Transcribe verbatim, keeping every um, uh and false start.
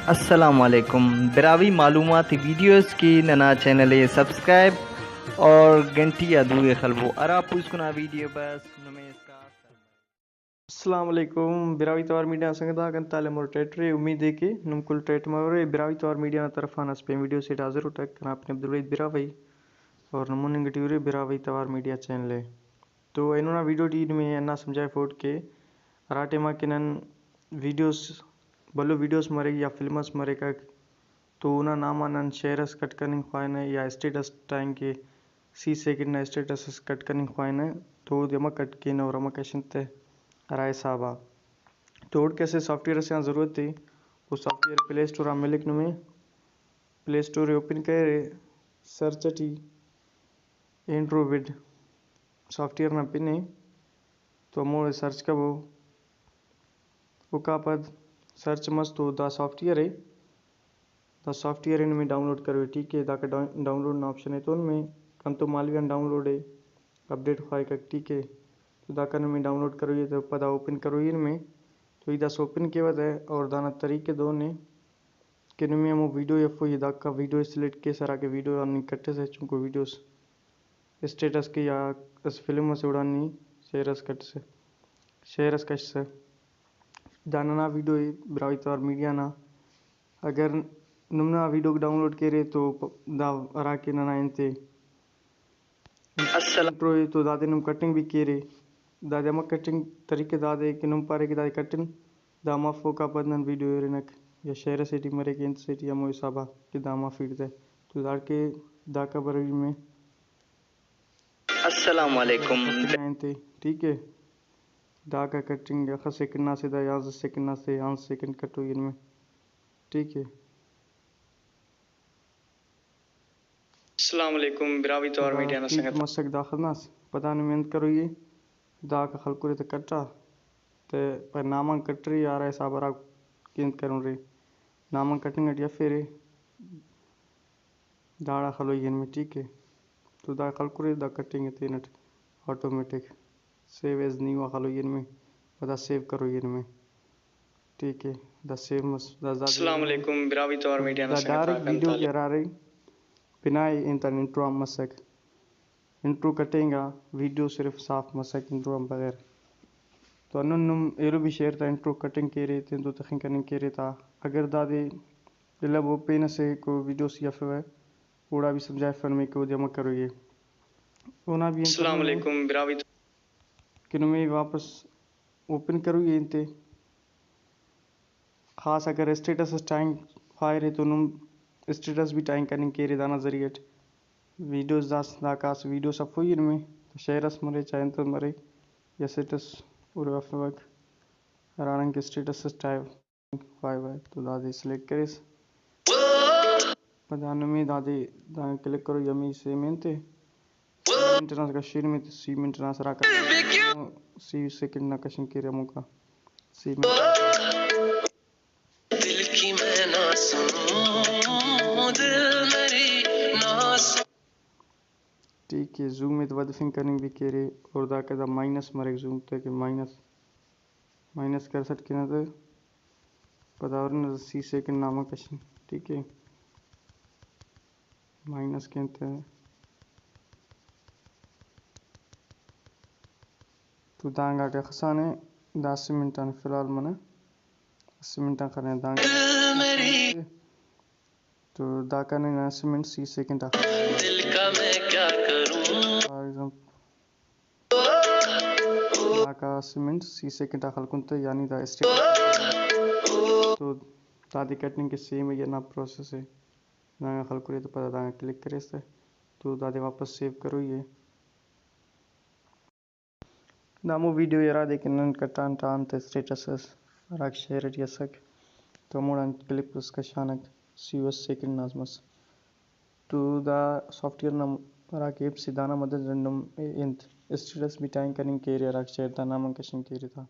السلام علیکم، براہوئی معلوماتی ویڈیوز کی ننا چینل ءِ سبسکرائب اور گھنٹی آ دو ءِ خلبو، ہرا پوسکنا ویڈیو بس نمے اسکا۔ السلام علیکم براہوئی توار میڈیا نا سنگتاک، انت حال ءِ؟ مر ٹیٹ ارے؟ امید ءِ کہ نم کل ٹیٹ مرورے۔ براہوئی توار میڈیا نا طرف آن اسہ پین ویڈیو سیٹ حاضر اٹک، کنا پن عبدالوحید براہوئی اور نموننگ ٹی ارے براہوئی توار میڈیا چینل ءِ۔ تو اینو نا ویڈیو ٹی نمے ہندا سمجھائفوٹ کہ ہرا ٹائما کہ نن ویڈیوز، بھلو ویڈیوز مریک یا فلم اس مریکک، تو اونا نام آ نن شیئر اس کٹ کننگ خواہنہ یا اسٹیٹس ٹائم کہ سی سیکنڈ نا اسٹیٹس اس کٹ کننگ خواہنہ، تو اودے امر کٹ کینہ اور امر کشن تہ ہرا حساب آ۔ تو اوڑکہ اسہ سافٹ ویئر اسے آن ضرورت ءِ، او سافٹ ویئر پلے اسٹور آ ملک نمے۔ پلے اسٹور ءِ اوپن کریرے، سرچ ٹی اینڈرو وڈ سافٹ ویئر نا پن ءِ، تو ہموڑے سرچ کبو۔ اوکا پد سرچ مس تو دا سافٹ ویئر ءِ، دا سافٹ ویئر ءِ نمے ڈاؤن لوڈ کروئی، ٹھیک ءِ۔ داکا ڈاؤن، ڈاؤن لوڈ نا آپشن ءِ تو نمے کنتو مالوی آن ڈاؤن لوڈ ءِ، اپڈیٹ خواہکک، ٹھیک ءِ۔ تو داکا نمے ڈاؤن لوڈ کروئی ءِ تو پدا اوپن کروئی ءِ نمے۔ تو ای داسہ اوپن کیوہ تہ اور دانا طریقہ دہنے کہ نمے ہمو ویڈیو افوئی ءِ، داکا ویڈیو ءِ سلیکٹ کیس ہراکہ ویڈیو آن نی کٹسہ، چنکو ویڈیوز اسٹیٹس کے یا اسہ فلم اسے اوڑان نی شیئر اس کٹسہ، شیئر اس کشسہ۔ دا ننا ویڈیو ءِ براہوئی توار میڈیا نا۔ اگر نم نا ویڈیوک ڈاؤن لوڈ کیرے تو پ-، دا ہراکہ ننا انت ءِ، السلام۔ انٹرو ءِ تو دادے نم کٹنگ بھی کیرے۔ دادے ہمہ کٹنگ طریقہ دادے کہ نم پارے کہ دادے کٹن، دا مف اوکا پد نن ویڈیو ہرنک یا شیئر اسے ٹی مریک انت سے ٹی ہمو حسابا کہ دا مف ہیڑ تہ۔ تو داڑکہ داکا بروئی میں۔ السلام علیکم۔ انت ءِ، ٹھیک ءِ۔ داکا کٹنگ اخہ سیکنڈ نا سے، دا یانزدہ سیکنڈ نا سے، یانزدہ سیکنڈ کٹوئی نمے، ٹھیک ءِ۔ السلام علیکم براہوئی توار میڈیا نا سنگت۔ مسک داخس ناس پدا نمے انت کروئی ءِ، داکا خلکرے تہ کٹا، تہ پائے نامان کٹری ہرا حساب ہرا کہ انت کرون رے، نامان کٹنگ ٹی افیرے، داڑا خلوئی ءِ نمے، ٹھیک ءِ۔ تو دا خلکرے، دا کٹنگ ءِ تینٹ آٹومیٹک۔ سیو ایز نیو آ خلوئی ءِ نمے، پدا سیو کروئی ءِ نمے۔ ٹھیک ءِ، دا سیو مس، دا زیادہ السلام علیکم براہوئی توار میڈیا نا دا سنگت ڈائریکٹ آک ویڈیو انت کہ ہرارے بنا ءِ انت آن انٹرو آن مسک۔ انٹرو کٹینگا، ویڈیو صرف صاف مسک انٹرو آن بغیر۔ تو ہندن نم ایلو بھی شیئر تا انٹرو کٹنگ کیرے، تینتو تخنگ کننگ کیرے تا۔ اگر دادے البو پین اسے کو ویڈیو سی افیوہ، اوڑا بھی سمجھائفہ نمے کہ اودے امر کروئی ءِ۔ اونا بھی انت السلام علیکم براہوئی۔ کہ نمے واپس اوپن کروئی ءِ انت ءِ۔ خاص اگر اسٹیٹس اس ٹائم خواہرے تو نم اسٹیٹس بھی ٹائم کننگ کیرے دانا ذریعہ اٹ۔ ویڈیوز داس، داکا اسہ ویڈیوس افوئی ءِ نمے، شیئر اس مرے، چاہے انت مرے، یا اسٹیٹس اُرے افیوک، ہراڑان کہ اسٹیٹس اس ٹائم خواہوہ تو دادے سلیکٹ کریس۔ پدا نمے دادے دانا کلک کرو، یمی سیم انت ءِ۔ سی منٹ نا کشین میں تو سی منٹ نا سرا کر، سی سیکنڈ نا کشن کیرے ہموکا۔ سی منٹ۔ دل کی میں نہ سنوں، دل میری نہ سنوں۔ ٹھیک ہے، زوم ءِ تو ودفنگ کننگ بھی کیرے اور داکا دا مائنس مریک، زوم تے کہ مائنس، مائنس کرسٹ کینہ تے پدا ہرن سی سیکنڈ نامہ کشن، ٹھیک ہے، مائنس کین تے۔ تو دانگا کہ خسانے، دا اسہ منٹ آن فی الحال منہ اسہ منٹ آن خلینہ دانگا۔ تو داکان ننا اسہ منٹ سی سیکنڈ آ۔ دل کا میں کیا کروں۔ فار ایگزامپل، داکا اسہ منٹ سی سیکنڈ آ خلکن تے، یعنی دا اسٹیپ۔ تو دادے کٹنگ کہ سیم ای ہندا پروسیس ءِ۔ دانگا خلکرے تو پدا دانگا کلک کریس تے تو دادے واپس سیو کروئی ءِ۔ دا ہمو ویڈیو ءِ ہرادے کہ نن کٹان تا انت اسٹیٹس اس ہراکہ شیئر ٹی اسک، تو ہموڑان کلپ اس کشانک، سی و ایس سیکنڈ ناز مس۔ تو دا سافٹ ویئر نا ہراکہ ایپس ءِ دانا مدد اٹ نم انت اسٹیٹس بھی ٹائم کننگ کیرے، ہراکہ شیئر تا نام آن کشنگ کیرے تا۔